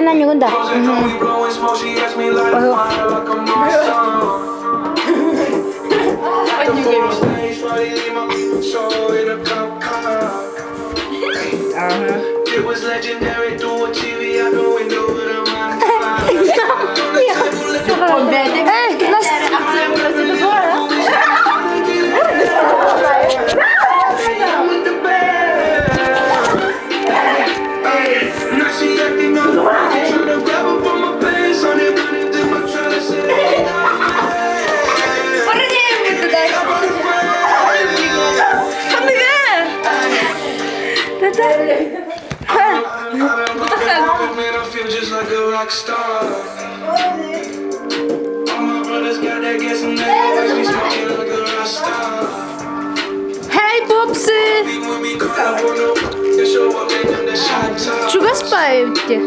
Эн анньыгын да? Hey пупсы! Чугас паевте.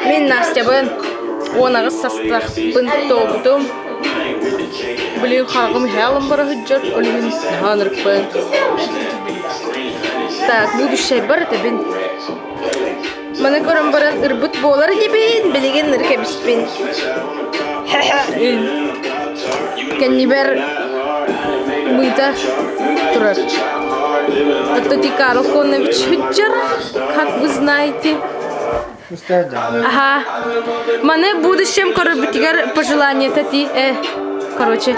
Мин Настябын 18 састаахпын туолбутум. Билигин хараҕым иһэ бара сылдьар, ол иһин наһаа ынырыкпын. Так, будущайбар этэбин. Маны көрөн баран ырбыт буолар инибин, билигин ыр кэбиспин. Кэннибэр мыыта турар. Это ти Карл Конович сылдьар, как вы знаете. Ага. Маны будущем көрөрбүтүгэр пожелание ти короче.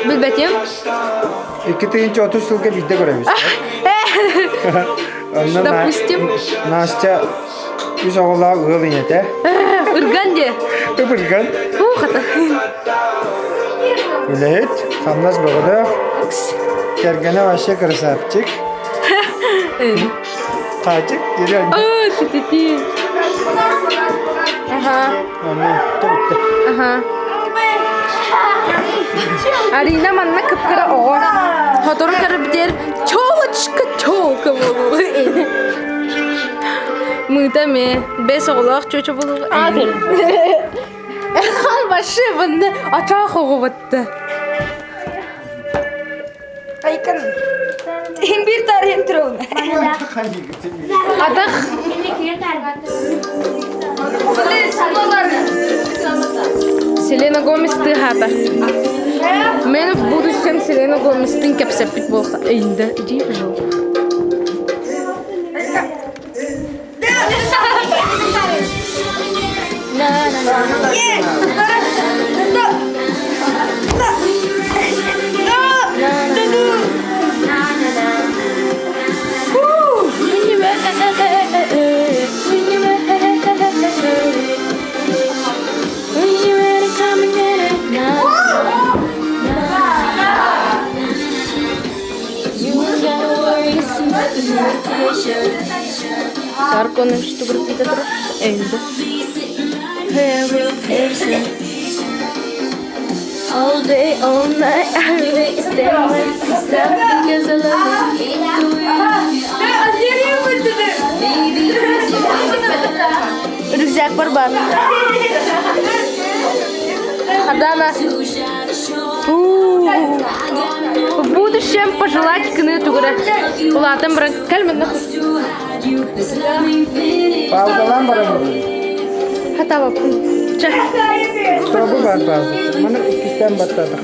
Билбэтим. 2030 сылга биирдэ көрөбүт. Допустим. Настя үс оҕолоох ыал ийэтэ. Ырган де. Ырган. Хата. Үлэһит, хамнас бөҕөлөөх, кэргэнэ вообще красавчик. Таачык, деревня. О, ти Ага. Ага. Арина манна кыпкыра оҕо. Хотору көрбүтэр чолочка чолка буолуо. Мыта ме бес оҕолоох чүөчэ буолуо. Вообще bunны ачаах оҕубатты. Айкын. Хин bir tarihim turun. Атах Селена Гомес тыһаата. Мен в будущем Селена Гоместың кэпсэппит буолса эйинде иди в жопу. Тарконым штугруппита турар. Эйинде. All day, all night, I really stand myself because I love you. Рюкзак бар бар. Адана. В будущем пожелать кыны тугура. Улаатан баран кэлмэн Паузалаан баран Хатабаппын. Чэ. Тобу бар пауза. Маны иккистээн баттаатах.